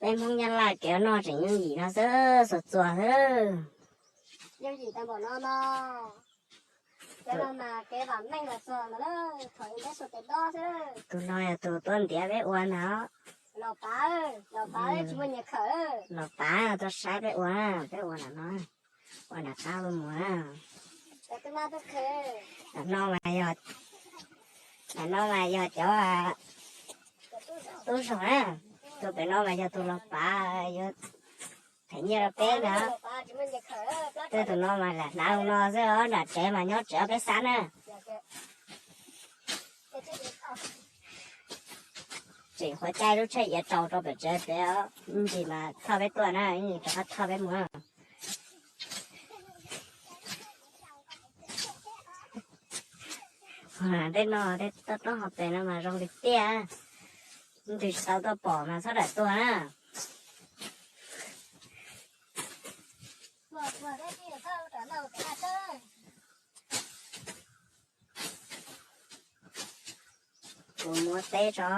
Peb Hmoob Nyab Laj kev ua noj tseem yooj yim no xwb, txuas txuas xwb. Yooj yim tag npaum no no. Cov no mas kev vam meej los txog no, thaum peb suav tes dob xwb. Tus no yog tus tuaj ntiav peb ua ntag. Los pav, los pav tsis muaj nyias khawm. Los pav tuaj saib peb ua, peb ua nram no, ua nram qab ua mus. Nram no mas yog, nram no mas yog cov tub zog na, tus pem no mas yog tus los pav yuav them nyiaj rau peb ntag. Tej tus no mas lam hnav no xwb os, nram tsev mas nyob tsev peb xab na. Tseem qhuav caij lub tsheb iav tsaus rau pem tsev pem, ib ntsis mas thauj peb tuaj na, ib ntsis rov qab thauj peb mus. Tej no tej toj roob hauv pes no mas zoo li tiaj, ntws tsis tau tuaj pom mas txhob daim tuaj na. Kuv muab teb tso.